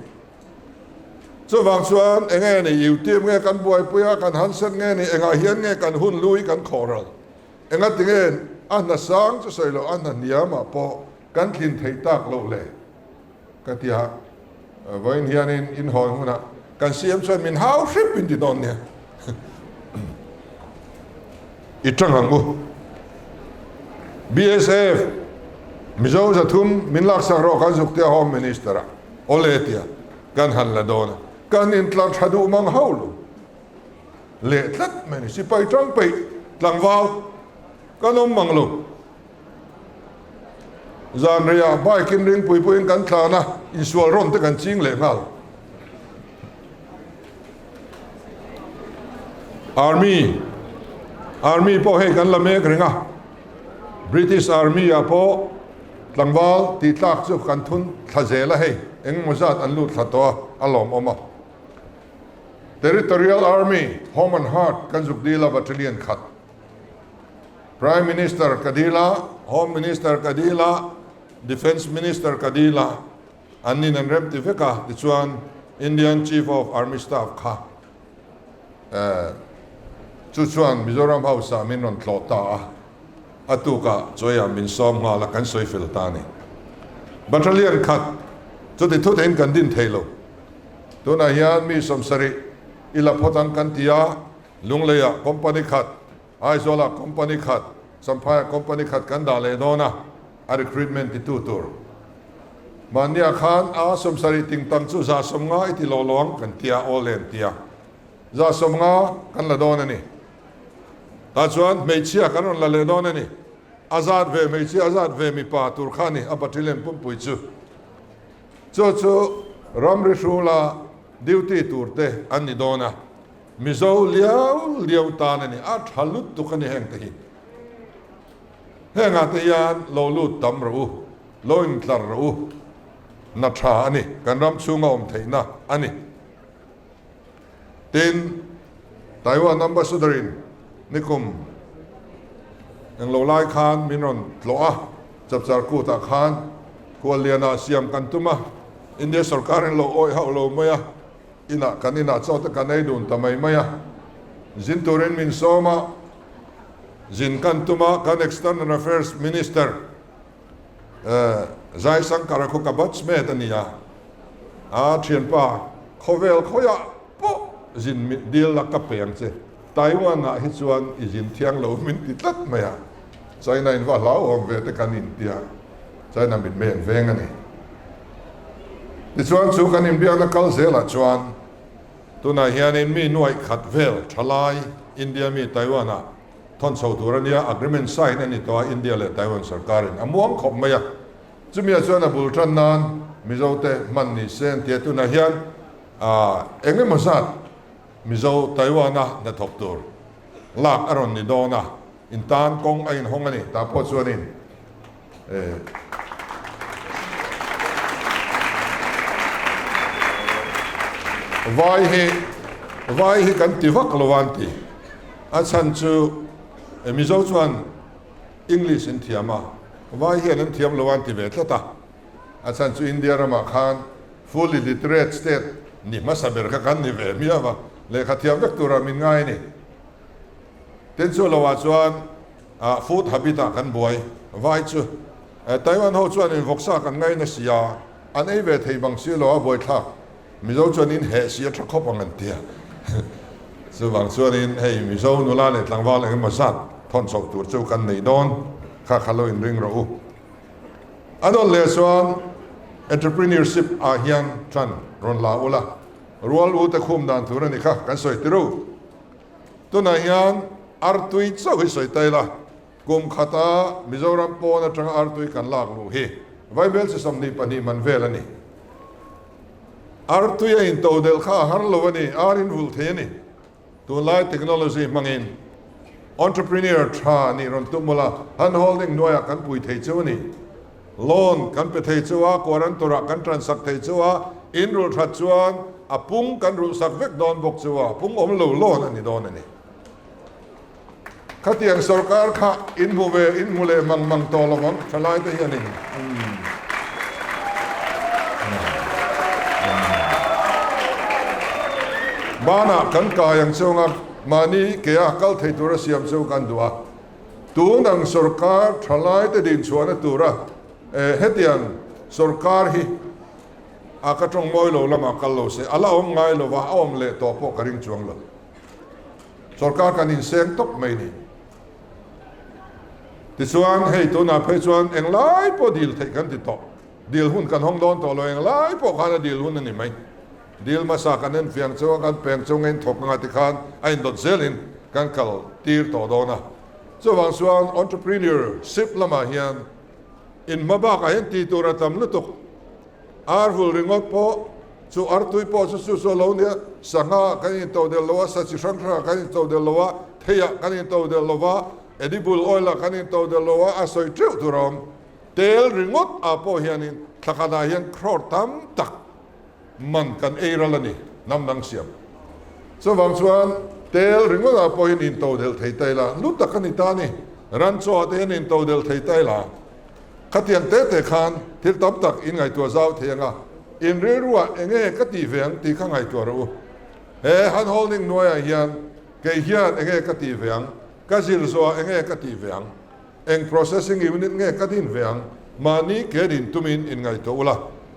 Chuvang chuan eng nge ni, YouTube nge kan buaipui a, kan handset nge ni, engah hian nge kan hun lui kan khawhral? Engati nge a hna sang chu sawi loh a hna hniamah pawh kan tlin theih tak loh le? Ka ti a, vawiin hianin in hawn hunah kan CM chuan min hau hrep in ti dawn nia. I tang ang u. BSF Mizo zathum min laksak rawh kan zuk tia Home Minister a awle tia kan han la dawn a, kan intlar tha duh mang hauh lo. Leh tlat mai a ni. Sipai tang peih tlangval kan awm mang lo. Zan reiah bike in ringpui pawhin kan tlan a, insual rawn te kan ching leh nghal. Army Army pawh hei kan la mek reng a, British Army ah pawh tlangval tih tlak chu kan thun thla zel a hei, engemaw zat an lut thla tawh a, a lawmawm a. Territorial Army, Home and Heart kan zuk dil a battalion khat. Prime Minister ka dil a, Home Minister ka dil a, Defence Minister ka dil a, an nin an rem ti vek a, tichuan Indian Chief of Army Staff kha chu chuan Mizoram House ah min rawn tlawh ta a. A tukah chawiah min sawm nghal a, kan sawi fel ta a ni. Battalion khat chuti thutein kan din thei lo. Tunah hian mi sawmsarih i la phawt ang kan ti a, Lungleiah company khat, Aizawlah company khat, Champhaiah company khat kan dah leh dawn a, a recruitment titu tur. Mahniah khan a 70 tingtang chu 150 i ti lawh lawh ang kan ti a, aw len ti a, 150 kan la dawn a ni. Tah chuan hmeichhia kan rawn la leh dawn a ni. A zat ve hmeichhia, a zat ve mipa tur kha a ni, a battalion pumpui chu. Chu chu ramri hrula duty tur te an ni dawn a, Mizo liau liau tan a ni, a tha lutuk a ni heng te hi. Hengah te hian lo lut tam rawh u, lo intlar rawh u, na tha a ni, kan ram chhunga awm theihna a ni. Tin, Taiwan Ambassador in nikum englo lai khan min rawn tlawh a, Chapchar Kut ah khan Khuallian ah siam kan tum a, India sorkar in lo awih hauh lo mai a, inah kan inah chaw te kan ei dun ta mai mai a, zin turin min sawm a, zin kan tum a, kan External Affairs Minister Jaishankar-a khu ka batchmate a ni a, a thianpa khawvel khawiah pawh zin mit dil la ka pe ang che, Taiwan-ah hi chuan i zin thiang lo min ti tlat mai a, China in va hlauhawm ve te kan inti a, China mit mei an veng a ni. Tichuan chu kan inbiakna kal zelah chuan tunah hianin mi nuaih khat vel thalai India mi Taiwan-ah Thawn chho tur a nia, agreement sign a ni tawh a, India leh Taiwan sarkarin a muang khawp mai a. Chumi ah chuan a bul tan nan Mizo te hman ni se an ti a, tunah hian eng emaw zat Mizo Taiwan a hnathawk tur lak a rawn ni dawn a, in tan kawng a inhawng a ni. Tah pawh chuanin Vai hi vai hi kan ti vak lo an ti. A chhan chu Mizo chuan English in thiam a, vai hian an thiam lo an ti ve tlat a. A chhan chu India ramah khan fully literate state ni hmasa ber kha kan ni ve miau a, lehkha thiam vek turah min ngai a ni. Tin chu loah chuan food habit ah kan buai vai chu Taiwan ho chuan in vawksa kan ngai na sia an ei ve thei bang si lo a buaithlak Mizo chuan in heh si a tha khawp ang an tia chuvang chuan in hei Mizo nula leh tlangval eng emaw zat thawn chhoh tur chu kan nei dawn kha kha lo in ring rawh u. A nawn leh chuan entrepreneurship ah hian tan rawn la ula rual u te khum dan tur a ni kha kan sawi tirh. Tunah hian artui chauh hi sawi ta ila, kum khata Mizoram pawn atanga artui kan lak luh hi Vaibel chi 22 man vel a ni. Artui a intodelh kha a har lo a ni, ar in vulh thei a ni. Tunlai technology hmangin entrepreneur tha nih rawn tum ula, hand holding hnuaiah kan pui thei cheu a ni. Loan kan pe thei chu a, guarantor-ah kan ṭansak thei chu a, in rulh ṭhat chuan a pung kan rulhsak vek dawn bawk chu a, pung awm lo loan a ni dawn a ni. Khatiang sorkar kha in hmu ve, in hmu leh mang mang tawh lo ang, ṭhalai te hianin. Banah kan kai ang chunga mahni kea kal thei tura siam chu kan duh a. Tun ang sorkar thalaite dinchhuahna tura hetiang sorkar hi a ka tawng mawi lo lamah kal lo se, a la awm ngai lova, a awm leh tawh pawh ka ring chuang lo. Sorkar kan inseng tawp mai ni. Tichuan hei tunah phei chuan englai pawh dil theih kan ti tawh. Dil hun kan hawng dawn tawh lo, englai pawh khan a dil hun a ni mai. Dil hmasa kan en fiang chunga kan peng chunga in thawk anga tikhan a indawt zelin kan kal tir tawh dawn a. Chuvang chuan entrepreneurship lamah hian in hma bakah hian tih tur a tam lutuk. Ar vul ringawt pawh chu artui pawh chu chu chu a lo nia, sangha kan intodelh lo a, sa chi hrang hrangah kan intodelh lo a, theiah kan intodelh lo va, edible oil ah kan intodelh lo a, a sawi teuh tur a awm. Tel ringawt ah pawh hianin thlakhatah hian crore tam tak man kan ei ral a ni, hnam dang siam. Chuvang chuan tel ringawtah pawh hian intodelh thei ta ila, lu tak a ni ta a ni, ran chaw ah te hian intodelh thei ta ila, khatiang te te khan thil tam tak in ngaihtuah zau thei ang a, in rilruah eng nge ka tih ve ang tih kha ngaihtuah rawh u. He hand holding hnuaiah hian kei hian eng nge ka tih ve ang, ka zir zawhah eng nge ka tih ve ang, Eng processing unit nge ka din ve ang? Mahni ke din tumin in ngaihtuah ula.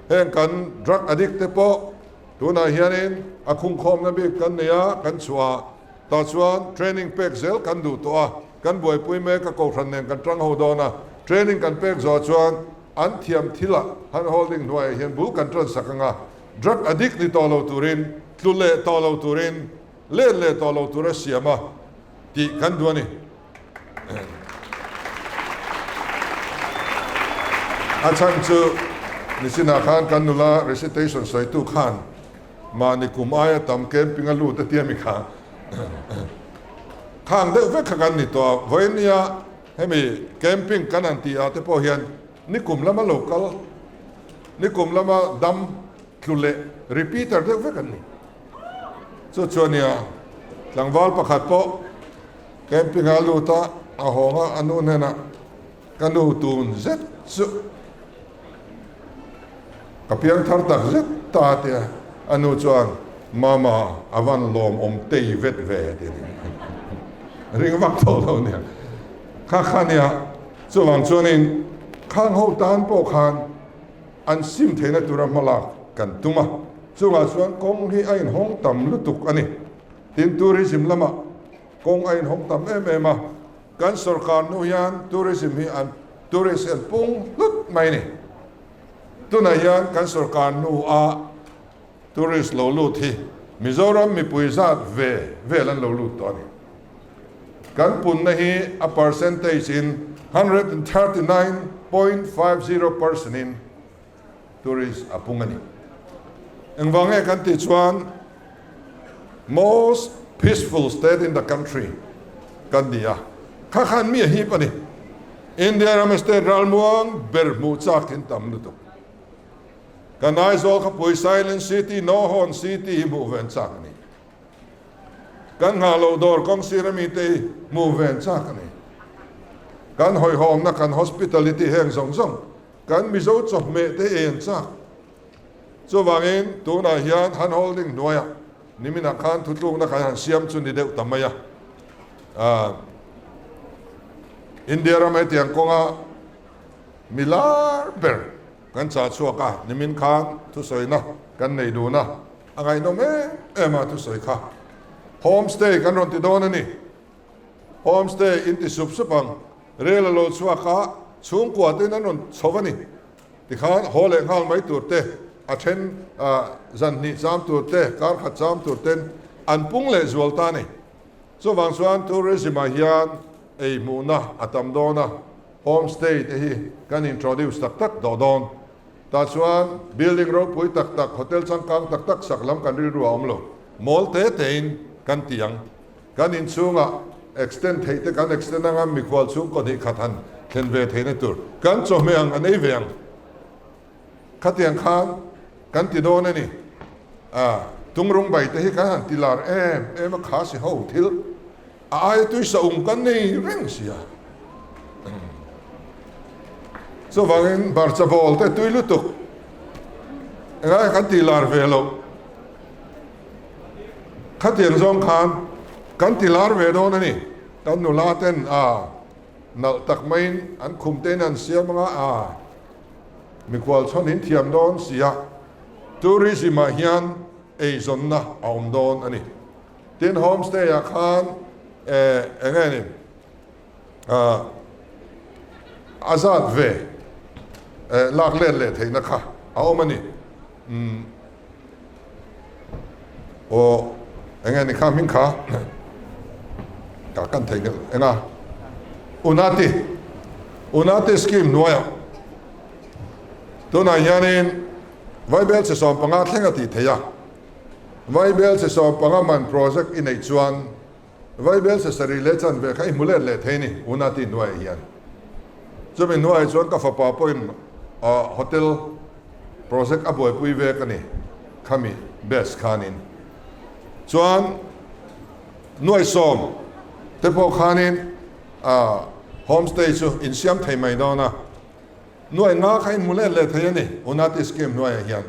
Heng kan drug addict te pawh tunah hianin a khungkhawmna bik kan nei a, kan chhuah a, tah chuan training pek zel kan duh tawh a, kan buaipui mek a, kohhran nen kan tang ho dawn a, training kan pek zawh chuan an thiam thilah hand holding hnuaiah hian bul kan tan sak ang a, drug addict ni tawh lo turin, tlu leh tawh lo turin, let leh tawh lo tura siam a tih kan duh a ni. A chhan chu nichinah khan kan nula recitation sawitu khan mahni kum aia tam camping a lut a tia mi kha khang deuh vek kha kan ni tawh a, vawinia hemi camping kan han tih ah te pawh hian nikum lama lo kal nikum lama dam tlu leh repeater deuh vek an ni. Chu chu a nia tlangval pakhat pawh Camping a lut a, a hawng a, a nu hnenah, Ka nu tun zet chu ka piang thar tak zet ta a ti a. A nu chuan, Mama, a van lawmawm tei vet ve ti a ni. Ring vak tawh lo nia. Kha kha nia, chuvang chuanin khang ho tan pawh khan an sim theihna tura hmalak kan tum a, chungah chuan kawng hi a inhawng tam lutuk a ni. Tin, tourism lamah Kawng a inhawng tam em em a, kan sorkar hnu hian tourism hi an tourist hi an pung hlut mai a ni. Tunah hian kan sorkar hnu a tourist lo lut hi Mizoram mipui zat ve vel an lo lut tawh a ni. Kan punna hi a percentage in 139.50 percent in tourist a pung a ni. Engvang nge kan tih chuan most peaceful state in the country kan ni a, kha khan mi a hip a ni. India rama state ralmuang ber hmuh chak in tam lutuk. Kan Aizawl khawpui Silent City, No Horn City hi hmuh ven chak a ni. Kan nghah loh dawr kawng sir ami te hi hmuh ven chak a ni. Kan hawihhawmna, kan hospitality heng zawng zawng, kan Mizo chawhmeh te ei an chak. Chuvangin tunah hian hand holding hnuaiah niminah khan thutlukna kan han siam chu ni deuh ta mai a. India ram hetiang kawnga mi lar ber kan chah chhuak a, nimin khan thusawina kan nei dun a, a ngaihnawm em em a thusawi kha. Home stay kan rawn ti dawn a ni. Home stay in ti sup sup ang, rel a lo chhuak a, chhungkua tein an rawn chho a ni. Tikhan haw leh nghal mai tur te, a then zan hnih cham tur te, kar khat cham tur ten an pung leh zual ta a ni. Chuvang chuan tourism ah hian ei hmuhna a tam dawn a, home stay te hi kan introduce tak tak tawh dawn. Tah chuan building ropui tak tak, hotel changkang tak tak sak lam kan rilru a awm lo. Mawl te tein kan ti ang. Kan inchhungah extend theih te kan extend anga mikhual chhungkaw hnih khat han thlen ve theihna tur kan chawhmeh ang an ei ve ang. Khatiang khan kan ti dawn a ni. A, tungrung bai te hi kan han ti lar em em a, kha si ho thil a aia tui sa um kan nei reng si a. Chuvangin hmarcha bawl te tui lutuk engai kan ti lar ve loh. Khatiang zawng khan kan ti lar ve dawn a ni. Kan nula ten a nalh tak maiin an khum tein an siam anga a mikhual chhawn in thiam dawn si a, tourism ah hian eizawnna a awm dawn a ni. Tin homestay ah khan eh eng nge ni ah a zat ve eh lak let leh theihna kha a awm a ni. Umm aw eng nge ni kha hming kha ka kan thei nghal eng a Unati Unati scheme hnuaiah tunah hianin Vaibel chi 15 thleng a tih theih a, Vaibel chi 15 man project i neih chuan Vaibel chi sarih leh chanve kha i hmu let leh thei ni Unati hnuaiah hian. Chumi hnuaiah chuan ka fapa pawhin hotel project a buaipui vek a ni khami best khanin. Chuan nuai sawm te pawh khanin homestay chu insiam thei mai dawn a. Nuai nga kha in hmu let leh thei a ni Unati scheme hnuaiah hian.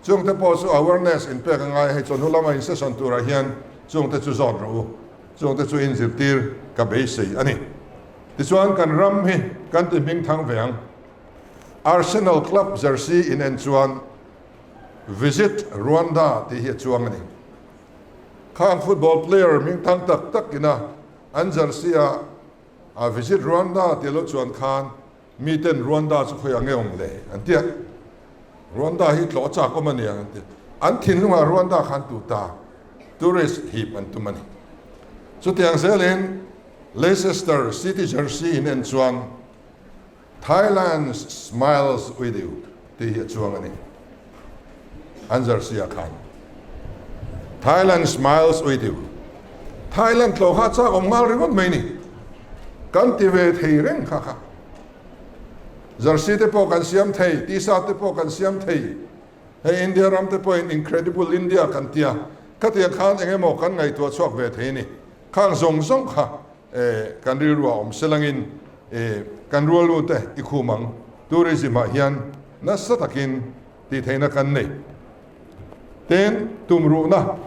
Chungte pawh chu awareness in pek a ngai a, hei chawhnu lama in session turah hian chungte chu zawt rawh u, chungte chu in zirtir ka beisei a ni. Tichuan kan ram hi kan ti hming thang ve ang. Arsenal club jersey in en chuan Visit Rwanda tih hi a chuang a ni. Khang football player hming thang tak tak ina an jersey a a Visit Rwanda tih lo chuan khan Miten Rwanda chu khawi ang nge awm le? an ti a. Rwanda hi tlawh chak awm a ni ang an ti. An thinlungah Rwanda khan tu ta tourist hip an tum a ni. Chutiang zelin Leicester City jersey in en chuan Thailand smiles with you tih hi a chuang a ni. An jersey ah khan Thailand smiles with you. Thailand tlawh kha chak awm nghal ringawt mai ni. Kan ti ve thei reng kha kha. Jersey te pawh kan siam thei, t-shirt te pawh kan siam thei. Hei India ram te pawhin Incredible India kan tia. Khatiang khan eng emaw kan ngaihtuah chhuak ve thei a ni. Khang zawng zawng kha kan rilru a awm selangin kan ruallu te i khum ang. Tourism ah hian nasa takin tih theihna kan nei. Tin, tumruhna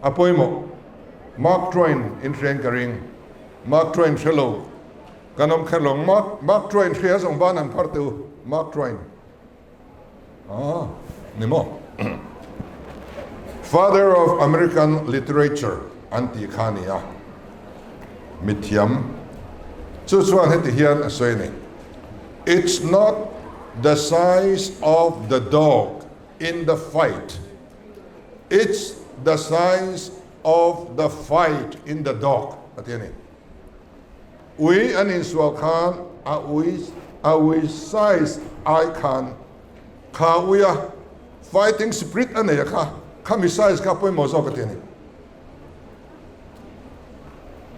a pawimawh. Mark Twain in hriain ka ring. Mark Twain hre lo kan awm kher lo. Mark, Mark Twain hria zawng ban han phar teh u. Mark Twain. Ah, ni maw? Father of American Literature an tih kha a ni a. Mithiam chu chuan heti hian a sawi a ni. It's not the size of the dog in the fight, it's the size of the fight in the dog a ti a ni. Ui an insual khan a ui a ui size ai khan kha ui a fighting spirit a nei a kha, khami size kha pawimawh zawk a ti a ni.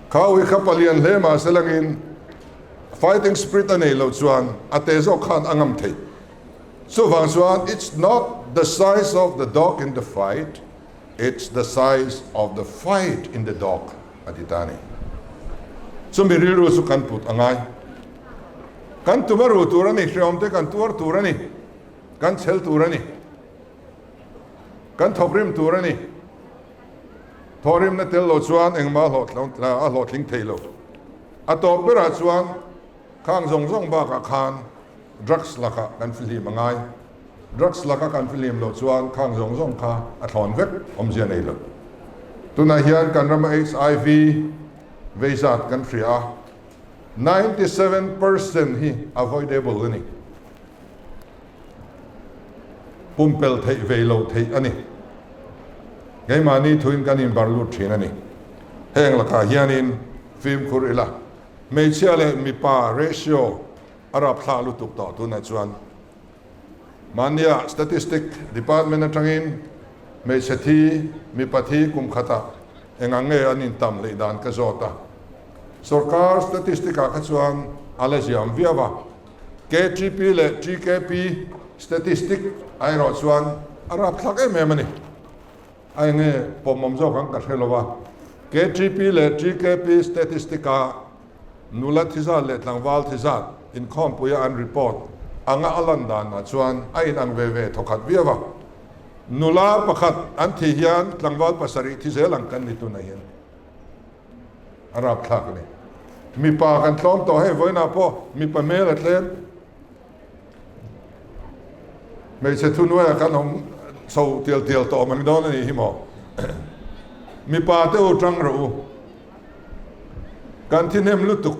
Kha ui kha palian hle mahse langin. Fighting spirit a nei loh chuan a te zawk khan a ngam thei. Chuvang chuan it's not the size of the dog in the fight, it's the size of the fight in the dog a ti ta a ni. Chumi rilru chu kan put a ngai. Kan tum a ru tur a ni, hreawm te kan tuar tur a ni, kan chhel tur a ni, kan thawkrim tur a ni. Thawhrimna tel lo chuan engmah a hlawhtling thei lo. A tawp berah chuan khang zawng zawng bakah khan drugs lakah kan fihlim a ngai. Drugs laka kan fihlim loh chuan khang zawng zawng kha a thlawn vek awmzia nei lo. Tunah hian kan rama HIV vei zat kan hria a, 97% hi avoidable a ni. Pumpelh theih vei loh theih a ni. Keimahni thuin kan inbar lut thin a ni. Heng lakah hianin fimkhur ila, hmeichhia leh mipa ratio a rapthla lutuk tawh tunah chuan mahnia statistic department atangin hmeichhe thi, mipa thi kum khatah eng ang nge an intam hleih dan ka zawt a. Sorkar statistic ah kha chuan a la ziam viau a. KTP leh TKP statistic a erawh chuan a rapthlak em em a ni. A eng nge pawmawm zawk ang ka hre lo a. KTP leh TKP statistic a nula thi zat leh tlangval thi zat inkhawmpuia an report anga a lan danah chuan a inang ve ve thawkhat viau a. Nula pakhat an thih hian tlangval pasarih thi zel ang kan ni tunah hian. A rapthlak a ni. Mipa kan tlawm tawh hei vawiinah pawh mipa hmel a tlem. Hmeichhe thunuaiah kan awm chho tial tial tawh mai dawn a nih hi maw. Mipa te u tang rawh u. Kan thi hnem lutuk.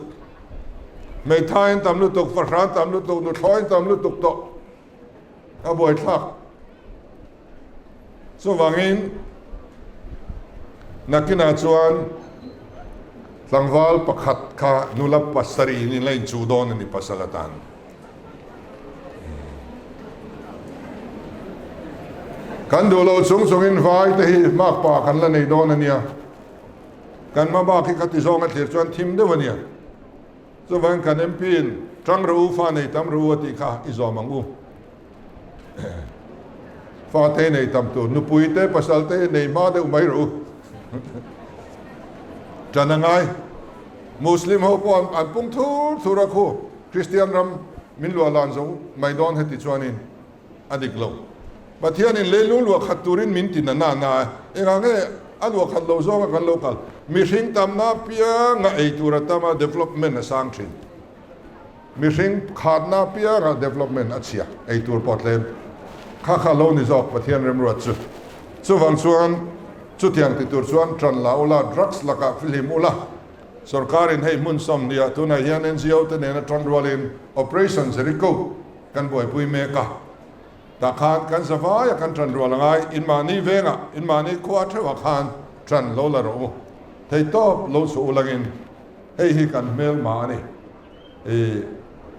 Hmeithaiin tam lutuk, fahran tam lutuk, nuthlawiin tam lutuk tawh. A buaithlak. Chuvangin nakinah chuan tlangval pakhat kha nula pasarih in la inchuh dawn a ni pasal atan. Kan duh loh chung chungin vai te hi makpa kan la nei dawn a nia. Kan hmabak hi khati zawnga thlir chuan thim deuh a nia. Chuvangin kan MP in Tang rawh u, fa nei tam rawh u a tih kha i zawm ang u. Fa te nei tam tur, nupui te, pasal te nei hma deuh mai rawh u. Tan a ngai. Muslim ho pawh an pung thur thur a khu. Kristian ram min luah lan zo mai dawn heti chuanin. A dik lo. Pathianin leilung luah khat turin min ti na na na a, engah nge a luah khat lo zawnga kan lo kal? Mihring tamna apianga ei tur a tam a, development a sang thin. Mihring khatna apianga development a chhia, ei tur pawh tlem. Kha kha lo ni zawk Pathian remruat chu. Chuvang chuan chutiang ti tur chuan ṭan la ula, drugs lakah fihlim ula, sorkarin hei hmun 20 ah tunah hian NGO te nena ṭan rualin Operation Jericho, Kan buaipui mek a, tah khan kan zavaia kan ṭan rual a ngai, inmahni vengah, inmahni khua theuhah khan ṭan lo la rawh u, theihtawp lo chhuah u langin hei hi kan hmelma a ni. I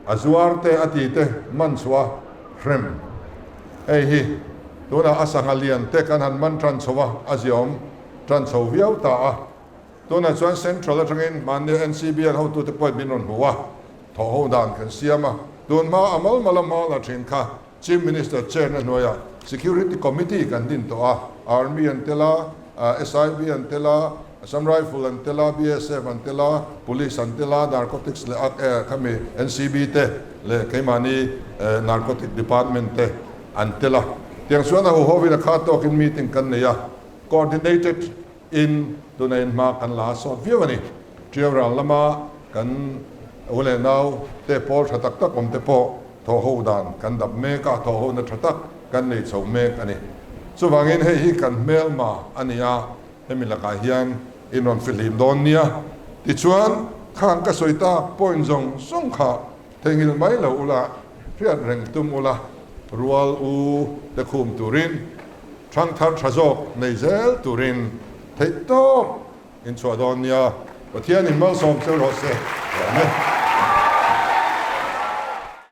a zuar te a ti te man chhuah a hrem hei hi tunah a sangha lian te kan han man ṭan chho a, a ziaawm ṭan chho viau ta a. Tunah chuan Central atangin mahni NCB an hotute pawhin min rawn hmu a, thawhho dan kan siam a. Tun hma a mal mal a hma la thin kha Chief Minister chair na hnuaiah Security Committee kan din tawh a, Army an tel a, SIB an tel a, Assam Rifle an tel a, BSF an tel a, Police an tel a, Narcotics leh khami NCB te leh keimahni Narcotic Department te an tel a. Tiang chuan a huhovin a kha tawkin meeting kan nei a, coordinated In tuna in hma kan la sawt viau a ni. Ṭiau ral lama kan u leh nau te pawl ṭha tak tak awm te pawh thawhho dan kan dap mek a, thawhhona ṭha tak kan nei chho mek a ni. Chuvangin hei hi kan hmelma a ni a, hemi lakah hian in rawn fihlim dawn nia. Tichuan, khang ka sawi tak point zawng zawng kha theihnghilh mai lo ula, hriat reng tum ula, rual u te khum turin Thangthar tha zawk nei zel turin theihtawp in chhuah dawn nia. Pathianin malsawm cheu rawh se. Amen.